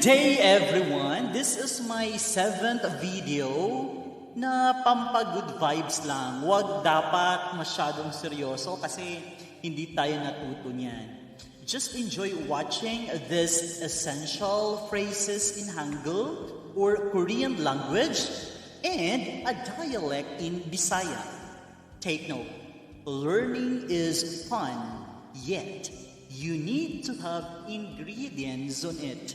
day everyone! This is my 7th video na pampa-good vibes lang. Huwag dapat masyadong seryoso kasi hindi tayo natuto niyan. Just enjoy watching these essential phrases in Hangul or Korean language and a dialect in Bisaya. Take note, learning is fun, yet you need to have ingredients on it.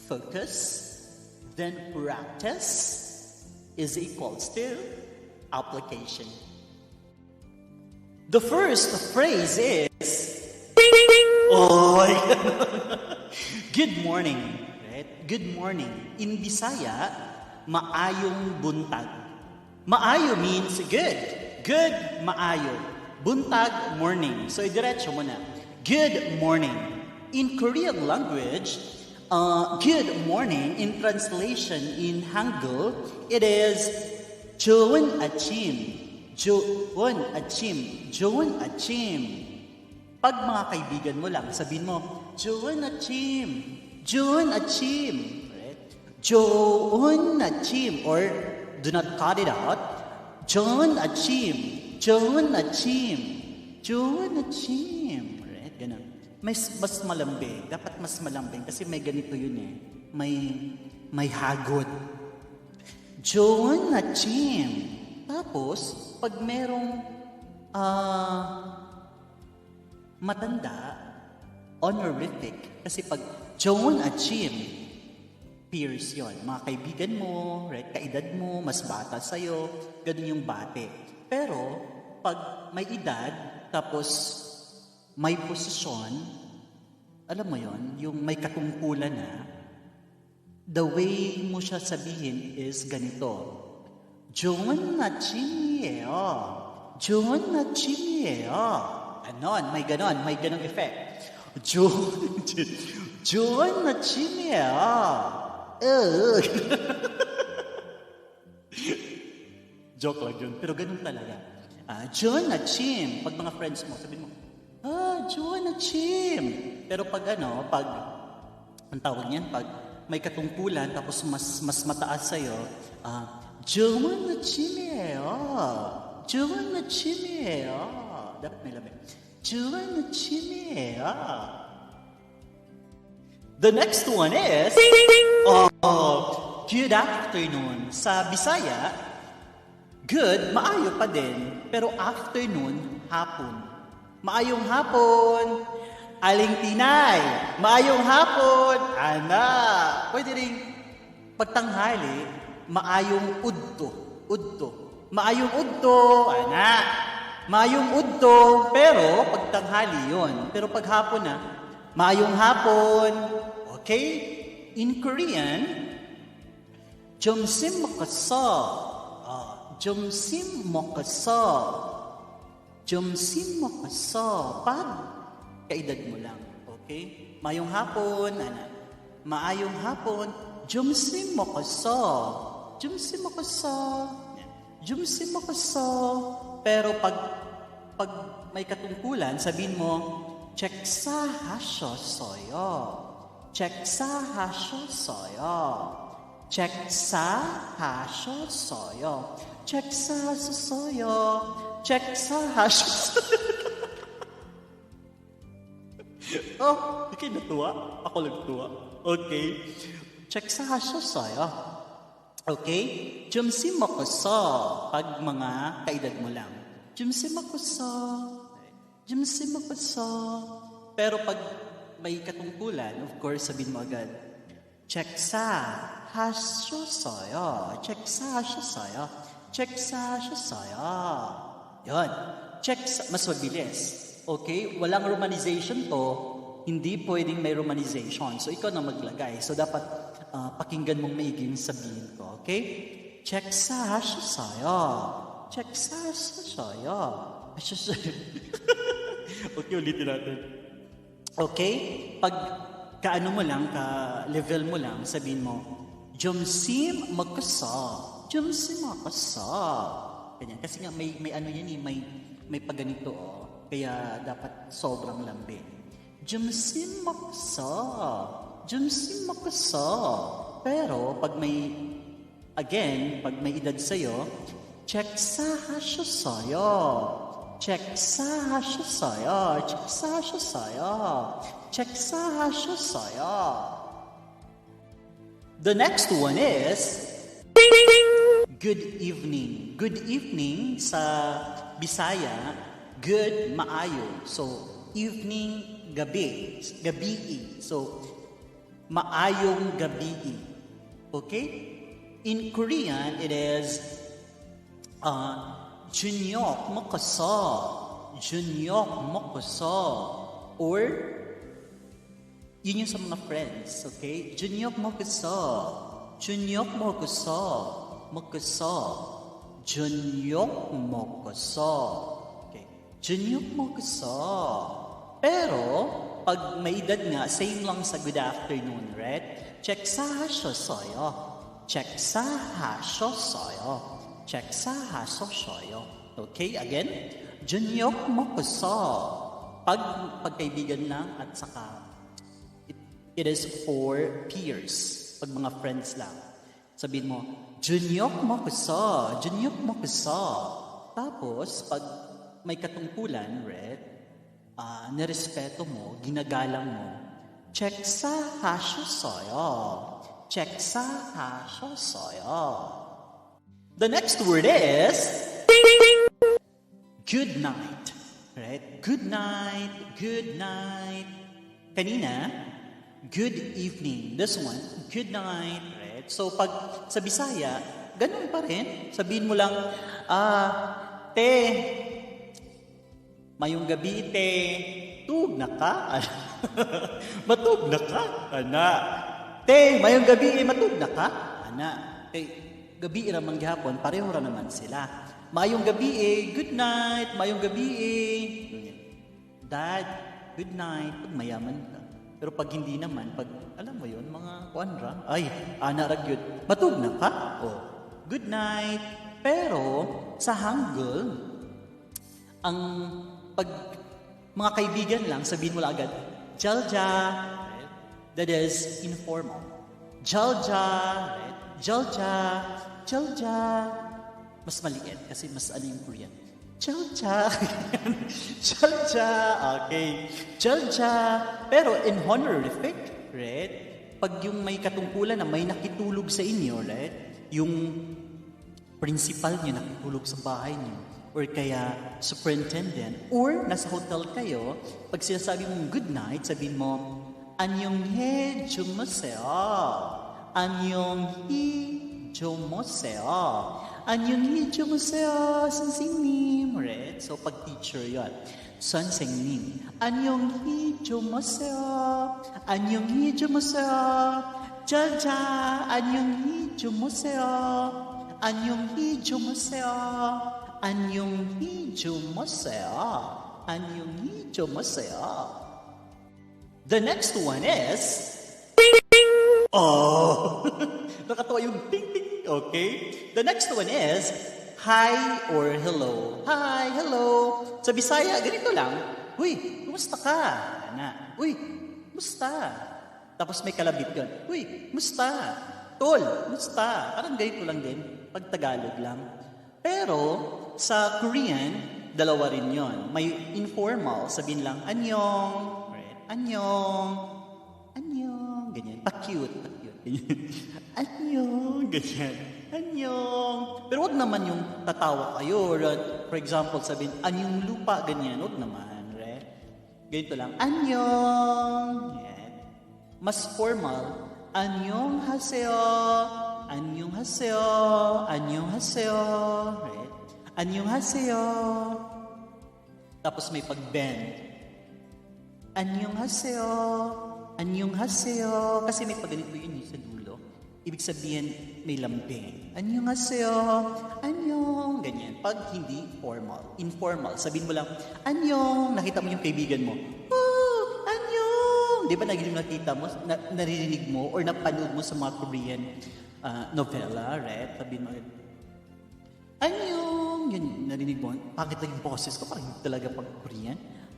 Focus, then practice is equals to application. The first phrase is, oh my God. Good morning, right? Good morning. In Bisaya, maayong buntag. Maayo means good. Good, maayo. Buntag, morning. So, idiretso mo na. Good morning. In Korean language, good morning, in translation in Hangul, it is 좋은 아침. 좋은 아침. 좋은 아침. Pag mga kaibigan mo lang, sabihin mo, 좋은 아침. 좋은 아침. Right? 좋은 아침. Or do not cut it out. 좋은 아침. 좋은 아침. 좋은 아침. Right? Ganun. Mas malambing. Dapat mas malambing kasi may ganito yun eh. May hagod. 좋은 아침. Tapos, pag merong matanda, honorific. Kasi pag 좋은 아침, peers yun. Mga kaibigan mo, right? Kaedad mo, mas bata sa'yo, ganun yung bate. Pero, pag may edad, tapos may posisyon, alam mo yon, yung may katungkulan na, the way mo siya sabihin is ganito. 좋은 아침이에요. 좋은 아침이에요. Ganon, may ganong effect. 좋은 아침이에요. Joke lang yun, pero ganun talaga. 좋은 아침. Pag mga friends mo, sabihin mo, 좋은 아침. Pero pag ang tawag niyan, pag may katungkulan, tapos mas mataas sa'yo, 좋은 아침이에요. 좋은 아침이에요. Dapat may labi. 좋은 아침이에요. The next one is, good afternoon. Sa Bisaya, good, maayo pa din, pero afternoon, hapon. Maayong hapon, Aling Tinay. Maayong hapon, Ana. Pwede rin pagtanghali, maayong udto. Maayong udto, Ana. Maayong udto, pero pagtanghali yon. Pero paghapon na, maayong hapon. Okay? In Korean, 점심 먹었어. 점심 먹었어. 점심 먹었어. Pag kaedad mo lang. Okay? Maayong hapon, ana. Maayong hapon. 점심 먹었어. 점심 먹었어. 점심 먹었어. Pero pag may katungkulan, sabihin mo, 책사하셨어요. 책사하셨어요. 책사하셨어요. 책사하셨어요. 책사하셨어요. Ikay natuwa? Ako nagtuwa. Okay. 책사하셨어요. Okay? 점심 먹었어. Pag mga kaedad mo lang. 점심 먹었어. 점심 먹었어. Pero pag may katungkulan, of course, sabihin mo agad, 책사하셨어요. 책사하셨어요. 책사하셨어요. Yun. Mas mabilis. Okay? Walang romanization to. Hindi pwedeng may romanization. So, ikaw na maglagay. So, dapat pakinggan mong maiging sabihin ko. Okay? 책사하셨어요. 책사하셨어요. Okay, ulitin natin. Okay? Pag kaano mo lang, ka-level mo lang, sabihin mo, 점심 먹었어. 점심 먹었어. Ganyan. Kasi nga may ano yan eh, may pagganito Kaya dapat sobrang lambing. 점심 먹었어. Junsi makasa. Pero pag may edad sa'yo, check sa hasyasaya. Check sa hasyasaya. Check sa hasyasaya. Check sa hasyasaya. The next one is good evening. Good evening sa Bisaya, good, maayo. So, evening, gabi. Gabi. So, maayong gabi. Okay? In Korean, it is Junyok makasa. Junyok makasa. Or, yun yung sa mga friends. Okay? Junyok makasa. Junyok makasa. Makasa. Junyok makasa. Okay. Junyok makasa. Pero, pag may edad nga, same lang sa good afternoon, right? Check sa hasyasaya. Check sa hasyasaya. Check sa hasyasaya. Okay, again. Junyok makasa. Pagkaibigan lang at saka it is for peers. Pag mga friends lang. Sabihin mo, Junyok makasa. Junyok makasa. Tapos, pag may katungkulan, right? Nirespeto mo, ginagalang mo, check sa hasyasaya. Check sa hasyasaya. The next word is good night. Right? Good night. Good night. Kanina, good evening. This one, good night. Right? So, pag sa Bisaya, ganun pa rin. Sabihin mo lang, te, mayong gabi, te, tug na ka? Matug na ka? Ana. Te, mayong gabi, matug na ka? Ana. Te, gabi ramang gihapon, pareho ra naman sila. Mayong gabi, good night. Mayong gabi, Dad, good night. Pag mayaman ka. Pero pag hindi naman, pag, alam mo yun, mga kuanra, ay, ana ragyod, matug na ka? Oh, good night. Pero, sa Hangul, ang pag mga kaibigan lang, sabihin mo lang agad, Jalja, right? That is informal. Jalja, right? Jalja, Jalja. Mas maliit kasi mas ano yung Korean. Jalja. Jalja. Okay. Jalja. Pero in honorific, right? Pag yung may katungkulan na may nakitulog sa inyo, right? Yung principal niyo nakitulog sa bahay niyo, or kaya superintendent, or nasa hotel kayo, pag sinasabi mong good night, sabihin mo, Anyonghae jumuseo. Anyonghae jumuseo. Anyonghae jumuseo. Sansingnim. Right? So, pag teacher yun. Sansingnim. Anyonghae jumuseo. Anyonghae jumuseo. Jaja. Anyonghae jumuseo. Anyonghae jumuseo. Anyonghae jumuseo. Anyonghae jumuseo. The next one is oh, nakatawa yung ting ting. Okay. The next one is hi or hello. Hi, hello. Sa Bisaya, ganito lang. Uy, kumusta ka? Ana. Uy, kumusta? Tapos may kalabit yun. Uy, kumusta? Tol, kumusta? Parang ganito lang din. Pag Tagalog lang. Pero sa Korean, dalawa rin yon. May informal, sabihin lang, anyong. Anyong, anyong, ganyan. Pa-cute, ganyan. Anyong, ganyan. Anyong. Pero wag naman yung tatawa kayo. For example, sabihin, anyong lupa, ganyan. Wag naman, right? Ganito lang, anyong. Yan. Mas formal, anyong haseo, anyong haseo, anyong haseo, right? Anyong haseo. Tapos may pag-bend. Annyeonghaseyo. Annyeonghaseyo. Kasi may pagganito yun sa dulo. Ibig sabihin, may lambing. Annyeonghaseyo. Annyeong. Ganyan. Pag hindi formal. Informal. Sabihin mo lang, annyeong. Nakita mo yung kaibigan mo. Oh, annyeong. Di ba nakita mo, naririnig mo, or napanood mo sa mga Korean novela, right? Sabihin mo, annyeong. Yan, narinig mo. Pangit lang yung boses ko. Parang hindi talaga pag Korean.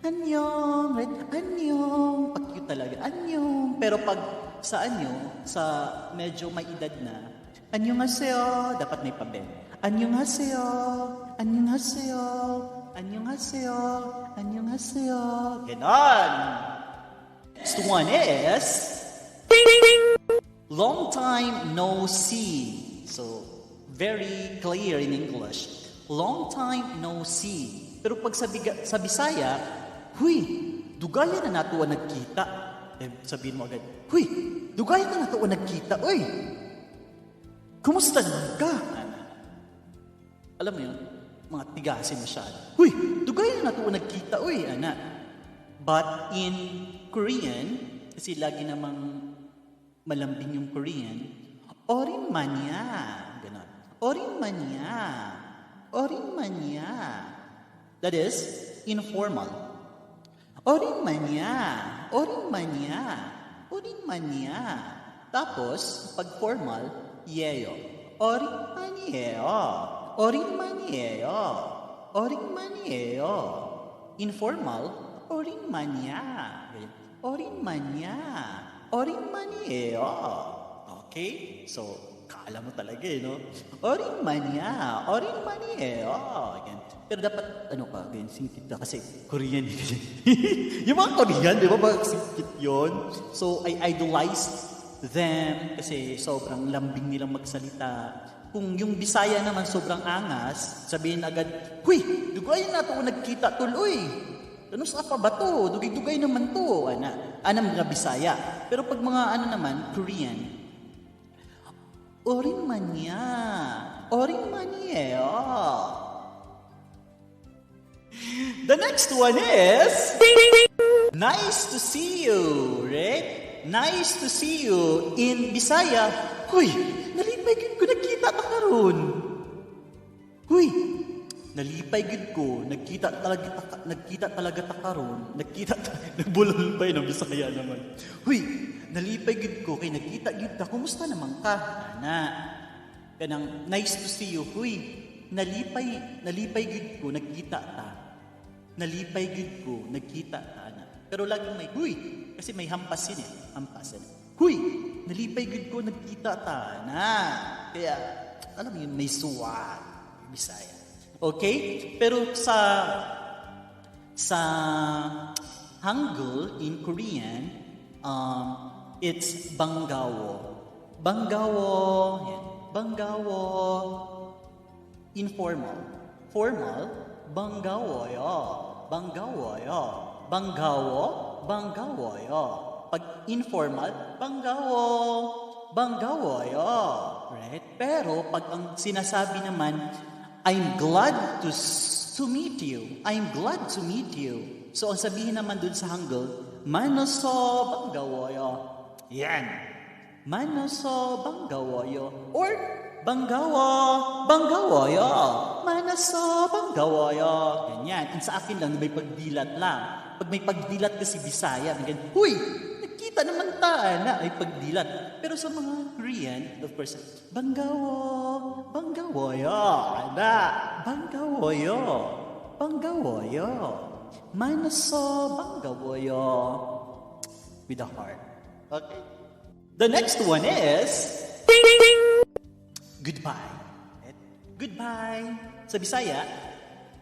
Anyong, right? Anyong. Pag-cute talaga. Anyong. Pero pag sa sa medyo may edad na, annyeonghaseyo, dapat may pabend. Annyeonghaseyo, annyeonghaseyo, annyeonghaseyo, annyeonghaseyo. Ganon. Next one is, long time no see. So, very clear in English. Long time no see. Pero pag sa Bisaya, huy, dugayan na nato ang nagkita. Sabihin mo agad, huy, dugayan na nato ang nagkita. Uy, kumusta ka? Alam mo yun, mga tigasin masyado. Huy, dugayan na nato ang nagkita. Uy, But in Korean, kasi lagi namang malambing yung Korean, orin manya. Ganon. Orin manya. Orin manya. That is, informal. Orin manya. Orin manya. Orin manya. Tapos, pag formal, yeyo. Orin manieo. Orin manieo. Orin manieo. Informal, orin manya. Orin manya. Orin manieo. Okay? So, kala mo talaga no? Orin manya. Orin manieo. Pero dapat, singkit na kasi Korean. Yung mga Korean, di ba? Singkit yun. So, I idolize them kasi sobrang lambing nilang magsalita. Kung yung Bisaya naman sobrang angas, sabihin agad, huy, dugayan na ito kung nagkita tuloy. Ano sa pa ba to? Dugay-dugay naman to. Anam mga Bisaya. Pero pag mga naman, Korean, orin manya. Orin manieo. The next one is, nice to see you, right? Nice to see you in Bisaya. Huy, nalipay gud ko nagkita ta karon. Huy, nalipay gud ko nagkita talaga ta karon. Nagbulol pa yun ang Bisaya naman. Huy, nalipay gud ko kay nagkita gud ta. Kumusta naman ka? Kanang nice to see you. Huy, nalipay gud ko nagkita ta. Nalipay gud ko nagkita ta. Pero laging may huy kasi may hampas yun hampas. Huy, nalipay gud ko nagkita ta na. Kaya alam mo yun, may suwag Bisaya. Okay? Pero sa Hangul in Korean, it's banggawo. Banggawo, yan. Banggawo. Informal. Formal, banggawoyo. Banggawoyo. Banggawo, banggawoyo. Pag informal, banggawo. Banggawoyo. Right? Pero pag ang sinasabi naman, I'm glad to meet you. I'm glad to meet you. So, ang sabihin naman dun sa Hangul, manoso banggawoyo. Yan. Manoso banggawoyo. Or, banggawoyo. Manoso banggawoyo. Ganyan. And sa akin lang, may pagdilat lang. Pag may pagdilat kasi Bisaya, ganyan, huy, nagkita naman na ay pagdilat. Pero sa mga Korean, of course, banggawoyo. Banggawoyo. Manoso banggawoyo. With a heart. Okay? The next one is goodbye. Goodbye. Sa Bisaya,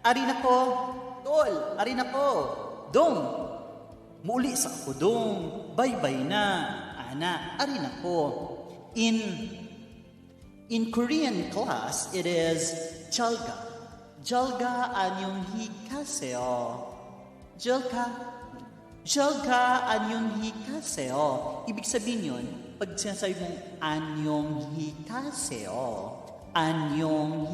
ari na ko, tol, ari na ko, dong, muli sa ako, dong, bye-bye na, ana, ari na ko. In Korean class, it is jalga. Jalga anyong hikaseo. Jalga anyong hikaseo. Ibig sabihin yun, pag sinasabi mong anyong hikaseo, anyong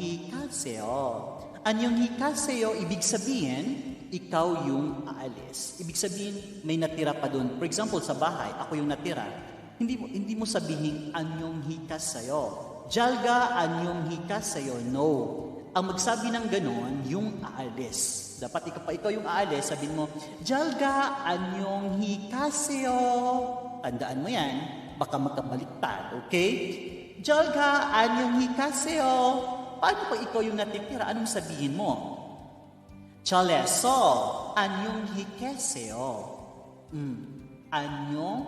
hikaseo, ibig sabihin, ikaw yung aalis. Ibig sabihin, may natira pa doon. For example, sa bahay, ako yung natira. Hindi mo sabihin, anyong hikaseo. Jalga anyong hikaseo. No. Ang magsabi ng ganon, yung aalis. Dapat ikaw yung aalis, sabihin mo, Jalga anyong hikaseo. Tandaan mo yan, baka magkabaliktad, okay? Jalga anyong hikaseo. Paano pa ikaw yung natitira? Anong sabihin mo? Chaleso anyong hikaseo. Anyong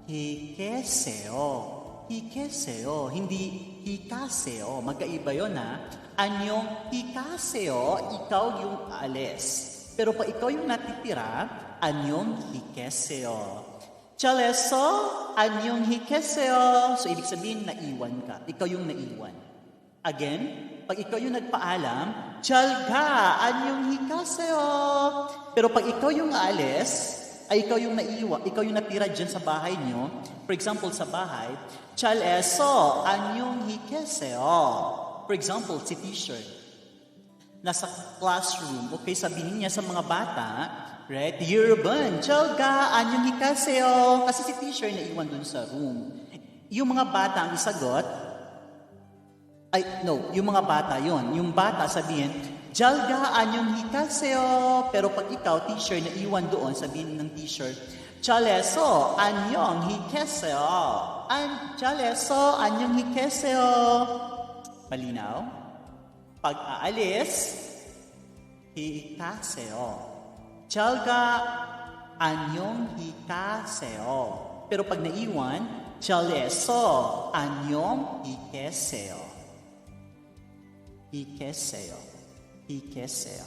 hikeseo. Hikeseo, hindi hikaseo. Magkaiba yun ha. Anyong hikaseo, ikaw yung aalis. Pero pag ikaw yung natitira, anyong hikeseo. Chaleso, anyong hikeseo. So, ibig sabihin, naiwan ka. Ikaw yung naiwan. Again, pag ikaw yung nagpaalam, chalga, anyong hikaseo. Pero pag ikaw yung aalis, ay ikaw yung naiwan, ikaw yung natira dyan sa bahay nyo. For example, sa bahay, chaleso, anyong hikeseo. For example, si teacher. Nasa classroom, okay, sabihin niya sa mga bata, right? Yerban, chalga, anyong hikaseo. Kasi si teacher naiwan dun sa room. Yung mga bata ang isagot, yung mga bata yon. Yung bata sabihin, jalga, anyong hikaseo. Pero pag ikaw, teacher, naiwan doon, sabihin ng teacher, chaleso, anyong hikaseo. Chaleso, anyong hikaseo. Malinaw? Pag aalis, hikaseo. Chalga, anyong hikaseo. Pero pag naiwan, chaleso, anyong hikeseo. Hikeseo. Hikeseo.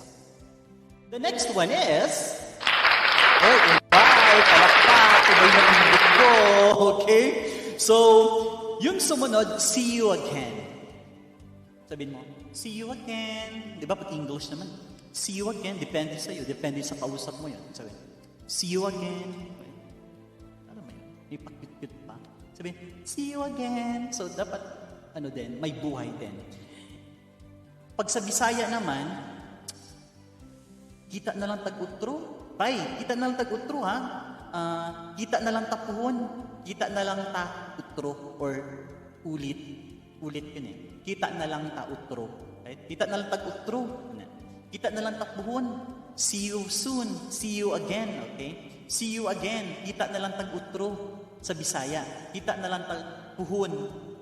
The next one is, palakpak, iba yung naibig ko, okay? So, yung sumunod, see you again. Sabihin mo, see you again. Di ba pag English naman? See you again. Depende sa iyo. Depende sa kausap mo yan. Sabihin, see you again. Alam mo yun? May pakit-kit pa. Sabihin, see you again. So, dapat, may buhay din. Pag sa Bisaya naman, kita na lang tag-utro. Kita na lang tag-utro, ha? Kita na lang tapuhon. Kita na lang ta-utro. Or ulit. Ulit yun eh. Kita na lang ta-utro. Right? Kita na lang tag-utro. Kita na lang tapuhon. See you soon. See you again. Okay? See you again. Kita na lang tag-utro sa Bisaya. Kita na lang tag-puhon.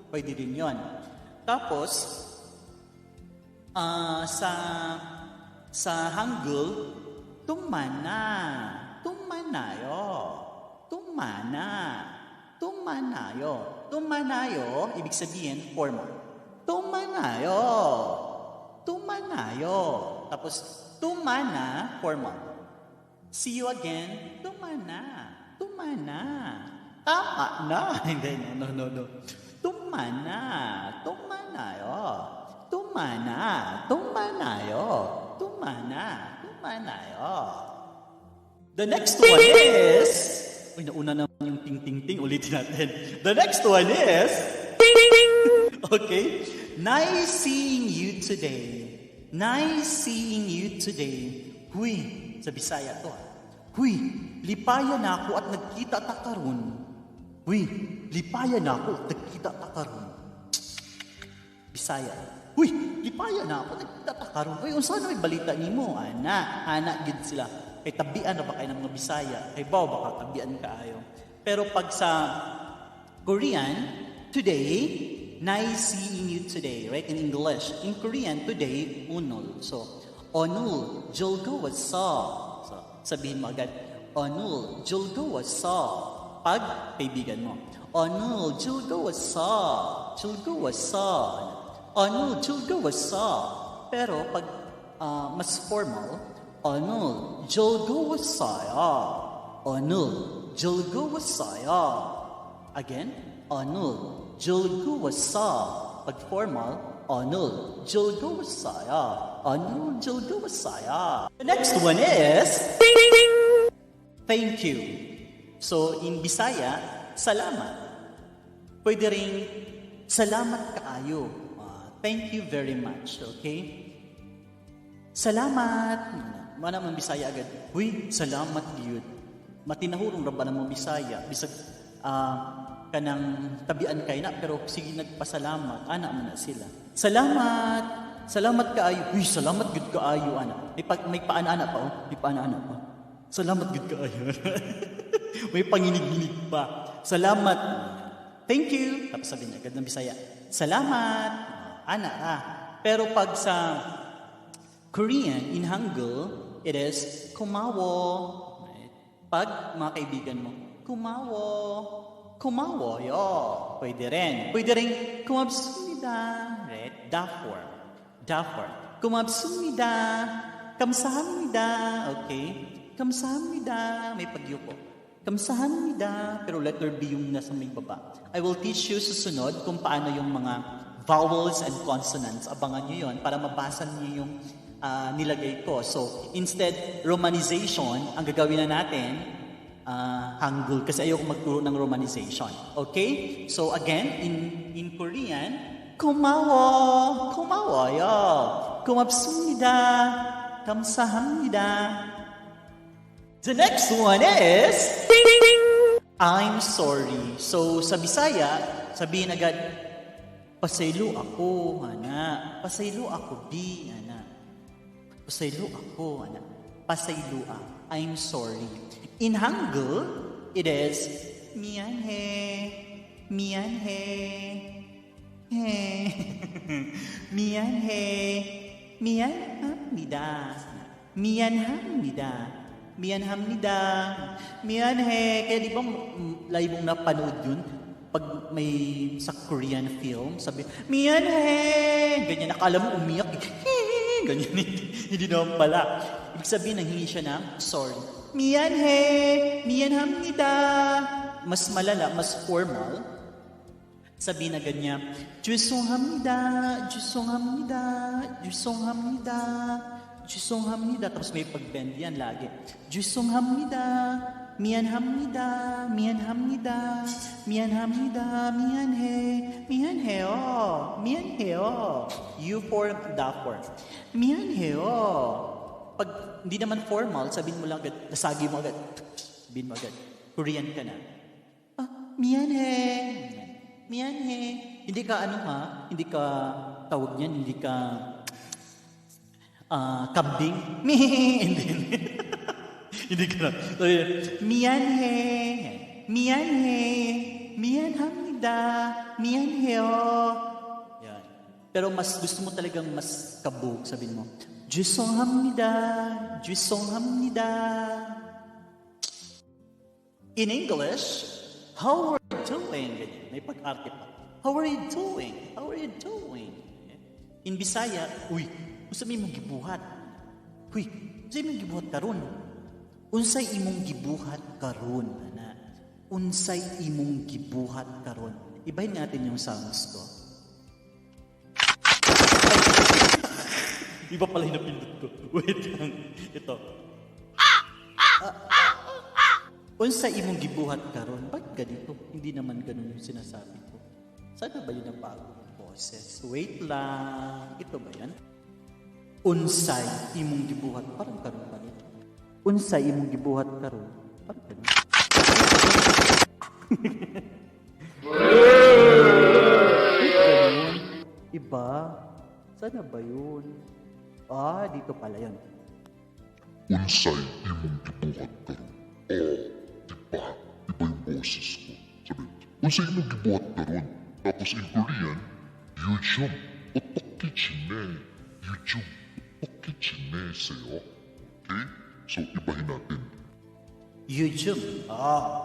Pwede din yun. Tapos, sa Hangul, tumana. Tumanayo. Tumana. Tumanayo. Tumanayo, ibig sabihin, formal. Tumanayo. Tumanayo. Tapos, tumana, formal. See you again, tumana. Tumana. Tama na. Hindi, no. Tumana. Tumanayo. Tumana. Tumanayo. Tumana. Tumanayo. The next one is, nauna naman yung ting-ting-ting, ulitin natin. The next one is, okay, nice seeing you today. Nice seeing you today. Huy, sa Bisaya to. Huy, lipaya na ako at nagkita ta karon. Huy, lipaya na ako at nagkita ta karon. Bisaya. Huy, lipaya na ako at nagkita ta karon. Huy, unsa na may balita nimo? Ana gid sila. Kay tabian na ba kayo ng mga Bisaya? Kay baw baka tabian kaayo. Pero pag sa Korean, today, nice seeing you today, right? In English. In Korean, today, unol. So, onul, julgo wasa. So, sabihin mo agad, onul, julgo wasa. Pag kaibigan mo. Onul, julgo wasa. Julgo wasa. Onul, julgo wasa. Pero pag mas formal, onul, julgo wasaya. Onul, julgo wasaya. Again, onul, julgo wasa. Pag formal, onul, julgo wasaya. Onul, julgo wasaya. The next one is, thank you. So, in Bisaya, salamat. Pwede ring, salamat kaayo. Thank you very much, okay? Salamat. Mana man Bisaya agad. Huy, salamat gyud. Matinahurong ra ba nang mga Bisaya bisag kanang tabian kay na pero sige nagpasalamat ana man na sila. Salamat. Salamat kaayo. Huy, salamat gyud kaayo ana. May paana-ana pa oh. May paana-ana pa. Salamat gyud kaayo. May panginig-ginig pa. Salamat. Thank you. Tapos sabi niya agad ng Bisaya. Salamat. Ana Pero pag sa Korean, in Hangul, it is kumawo. Right? Pag mga kaibigan mo, kumawo. kumawoyo. Pwede rin. Pwede rin kumabsumida. Right? Dafor. Kumabsumida. Kamsahamnida. Okay? Kamsahamnida. May pagyuko. Kamsahamnida. Pero letter B yung nasa may baba. I will teach you susunod kung paano yung mga vowels and consonants. Abangan nyo yun para mabasa nyo yung nilagay ko. So, instead, romanization, ang gagawin na natin, Hangul, kasi ayoko magturo ng romanization. Okay? So, again, in Korean, kumawoyo, kumabsumida, kamsahamnida. The next one is, I'm sorry. So, sa Bisaya, sabihin agad, pasaylo ako, ana. Pasaylo ako, bi, ana. Pasaylo ako, ana. Pasaylo I'm sorry. In Hangul, it is mianhe, mianhe, he, mianhe, mianhamnida, mianhamnida, mianhamnida, mianhe. Kaya di ba live mong napanood yun? Pag may sa Korean film, sabi, mianhe, ganyan, nakala mo umiyak, ganyan, hindi naman pala. Ibig sabihin, nanghingi siya ng sorry. Mianhe, mianhamnida. Mas malala, mas formal. Sabihin na ganyan, Jusonghamnida, Jusonghamnida, Jusonghamnida, Jusonghamnida. Tapos may pag-bend yan lagi. Jusonghamnida, mianhamnida, mianhamnida, mianhamnida, mianhe, mianheo, mianheo. You for dafor. Mianheo. Pag hindi naman formal, sabihin mo lang agad, nasagi mo agad. Sabihin mo agad, Korean ka na. Mianhe. Mianhe. Hindi ka hindi ka tawag niyan, hindi ka kambing. Hindi. Hindi ka na. Mianhe. Mianhe. Mianhamnida. Mianheo. Yan. Pero mas gusto mo talagang mas kabog, sabihin mo. Jusonghamnida, Jusonghamnida. In English, how are you doing? May pag-arte pa. How are you doing? How are you doing? In Bisaya, uy, unsay imong gibuhat? Uy, unsay imong gibuhat karon? Unsay imong gibuhat karon, ana? Unsay imong gibuhat karon? Ibahin natin yung sounds ko. Iba pala yung napindot ko. Wait lang. Ito. Unsa imong gibuhat karon? Bakit ganito? Hindi naman ganun yung sinasabi ko. Sana ba yun ang bagong boses? Wait lang. Ito ba yan? Unsay imong gibuhat. Parang karon pa nito. Unsay imong gibuhat karon. Parang ganun. Iba? Sana ba yun? Dito pala yan. Unsay imong gibuhat karon. Diba? Iba yung boses ko. Sabi, unsay imong gibuhat karon. Tapos in Korean, Yujum, otoki chine. Yujum, otoki chine seyo. Okay? So, ibahin natin. Yujum.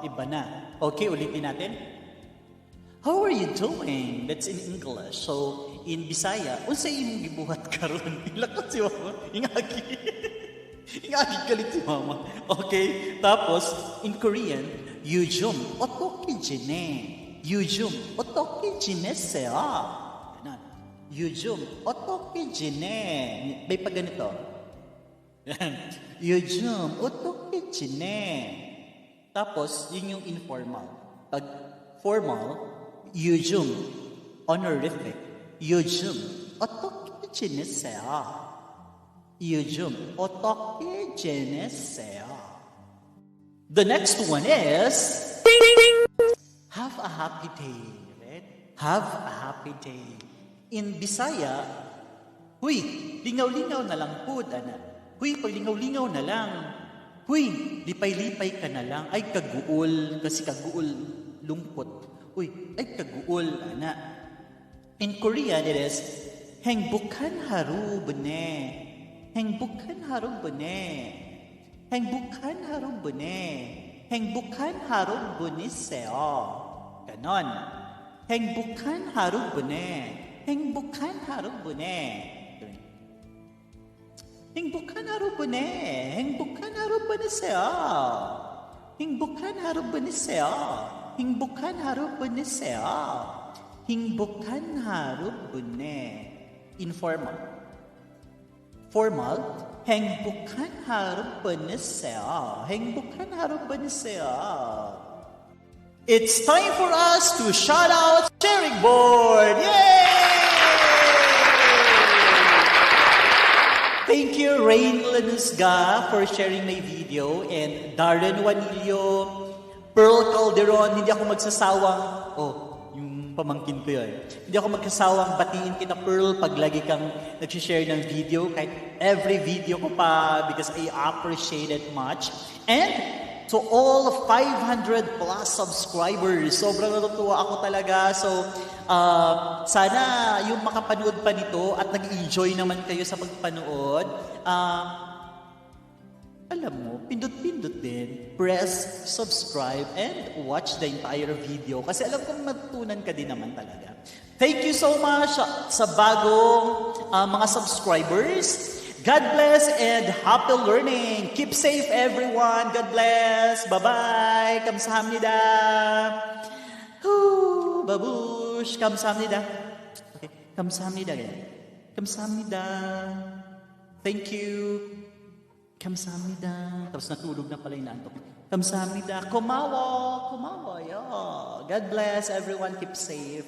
Iba na. Okay, ulitin natin. How are you doing? That's in English. So, in Bisaya, unsay imong gibuhat karon? Ilakot si mama. Ingagi. Ingagi galit si mama. Okay? Tapos, in Korean, Yujum, otoki jine. Yujum, otoki jine seya. Yujum, otoki jine. May pa ganito. Yujum, otoki jine. Tapos, yun yung informal. Pag formal, Yujum, honorific. Yujum, otoki jineseo. Yujum, otoki jineseo. The next one is, have a happy day. Right? Have a happy day. In Bisaya, huy, lingaw-lingaw na lang po, ana. Huy, pag lingaw-lingaw na lang. Huy, lipay-lipay ka na lang. Ay, kaguol. Kasi kaguol, lungkot. Uy, ay kaguol, ana. In Korean, it is, hengbukhan haru bune. Hengbukhan haru bune. Hengbukhan haru bune. Hengbukhan haru bune seo. ganon. 행복한 하루 보내. 행복한 하루 보내. 행복한 하루 보내. 행복한 하루 보내세요. 행복한 하루 보내세요. 행복한 하루 보내세요. 행복한 하루 보내. Informal. Formal. 행복한 하루 보내세요. 행복한 하루 보내세요. It's time for us to shout out sharing board. Yay! Thank you, Rain Lanusga, for sharing my video, and Darren Juanillo, Pearl Calderon. Hindi ako magsasawang, yung pamangkin ko yun. Hindi ako magsasawang batiin kita, Pearl, pag lagi kang nagsishare ng video, kahit every video ko pa, because I appreciate it much. And to all of 500 plus subscribers, sobrang natutuwa ako talaga. So, sana yung makapanood pa nito at nag-enjoy naman kayo sa pagpanood, alam mo, pindot-pindot din. Press subscribe and watch the entire video. Kasi alam kong matutunan ka din naman talaga. Thank you so much sa bagong mga subscribers. God bless and happy learning. Keep safe, everyone. God bless. Bye-bye. 감사합니다. Babush. 감사합니다. Okay. 감사합니다. 감사합니다. Thank you. 감사합니다. Tapos natulog na pala yung naantok. 감사합니다. 고마워. 고마워요. God bless, everyone. Keep safe.